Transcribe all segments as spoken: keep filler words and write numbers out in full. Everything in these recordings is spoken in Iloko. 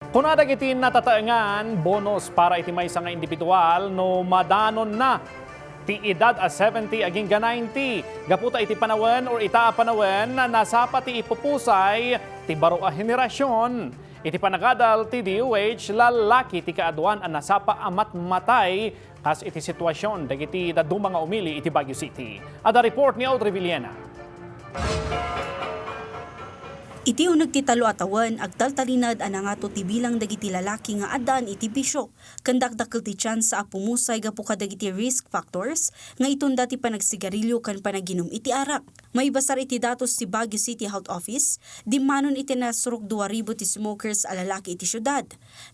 Kuna dagiti natataengan, bonus para iti maysa nga individual no madanonna ti edad a seventy agingga ninety. Gapu ta iti panawen or ita a panawen, nasapa ti ipupusay ti baro a henerasion. Iti panagadal ti D O H, lalaki ti kaaduan a nasapa a matmatay kas iti situasion dagiti dadduma nga umili iti Baguio City. Adda report ni Audrey Villena. Iti uneg ti talo a tawen, agtaltalinaed a nangato ti bilang dagiti lalaki nga addaan iti bisio, ken dakdakkel ti tiansa a pumusay gapu kadagiti risk factors nga itunda ti panagsigarilio ken panaginum iti arak. Maibasar iti datos ti Baguio City Health Office, dimmanon iti nasrok dua ribu ti smokers a lalaki iti siudad.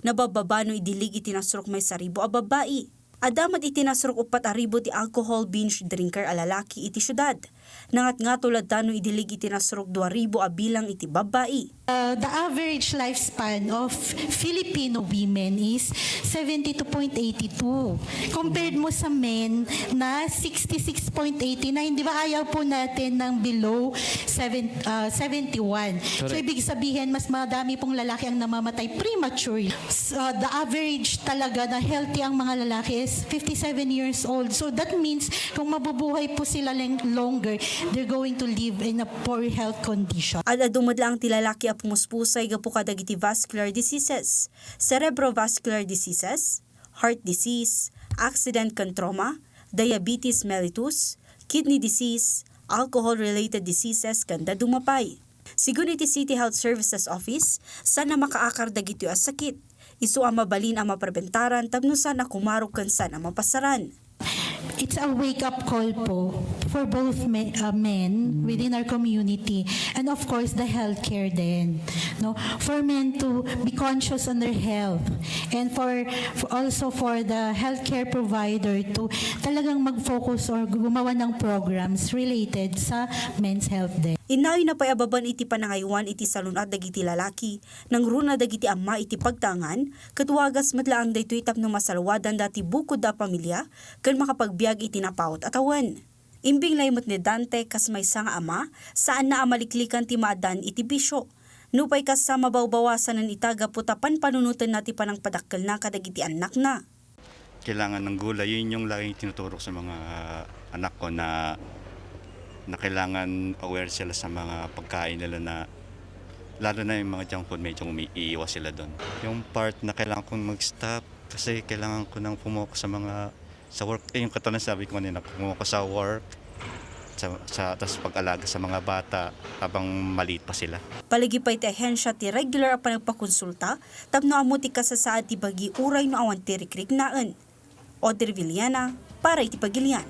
Nababbaba no idilig iti nasrok maysa ribu a babbai. Adda met iti nasrok uppat a ribu ti alcohol binge drinker a lalaki iti siudad. Nangatngato ladda no idilig iti nasrok dua ribu a bilang iti babbai. Uh, the average lifespan of Filipino women is seventy-two point eighty-two. Compared mo sa men na sixty-six point eighty-nine, di ba ayaw po natin ng below seven, uh, seventy-one. So, correct. Ibig sabihin, mas madami pong lalaki ang namamatay prematurely. S-, uh, the average talaga na healthy ang mga lalaki is fifty-seven years old. So that means, kung mabubuhay po sila leng-, longer, they're going to live in a poor health condition. Ad-adu met laeng ti lalaki a pumuspusay gapu kadagiti vascular diseases, cerebrovascular diseases, heart disease, accident ken trauma, diabetes mellitus, kidney disease, alcohol-related diseases, ken dadduma pay. Sigun iti City Health Services Office, saan a makaakar dagitoy a sakit. Isu a mabalin a mapribentaran tapno saan a kumarog ken saan a mapasaran. It's a wake-up call po for both me-, uh, men within our community and of course the healthcare din, no? For men to be conscious on their health and for, for also for the healthcare provider to talagang mag-focus or gumawa ng programs related sa men's health din. Innayon na pay a babaen iti panangaywan iti salun-at dagiti lalaki, nangruna dagiti amma iti pagtaengan, ket wagas met laeng daytoy tapno masalwadanda ti bukodda a pamilia ken makapagbiag iti napaut a tawen. Imbinglay met ni Dante kas maysa nga ama, saanna a maliklikan ti maaddaan iti bisio. Nupay kasta, mabawbawasanen ita gapu ta panpanunotenna ti panangpadakkelna kadagiti annakna. Kailangan ng gulay. Yun yung laging tinuturok sa mga anak ko na, na kailangan aware sila sa mga pagkain nila na, lalo na yung mga junk food, medyo umi-, iiwas sila doon. Yung part na kailangan kong mag-stop kasi kailangan ko nang pumok sa mga, sa work. Eh, yung katulad sabi ko kanina, pumok sa work, sa, sa, tas pag-alaga sa mga bata habang maliit pa sila. Palagi pay ti ahensya ti regular a panagpakonsulta tapno ammo ti kasasaad ti bagi uray no awan ti rikriknaen. Audrey Villena, para iti Pagilian.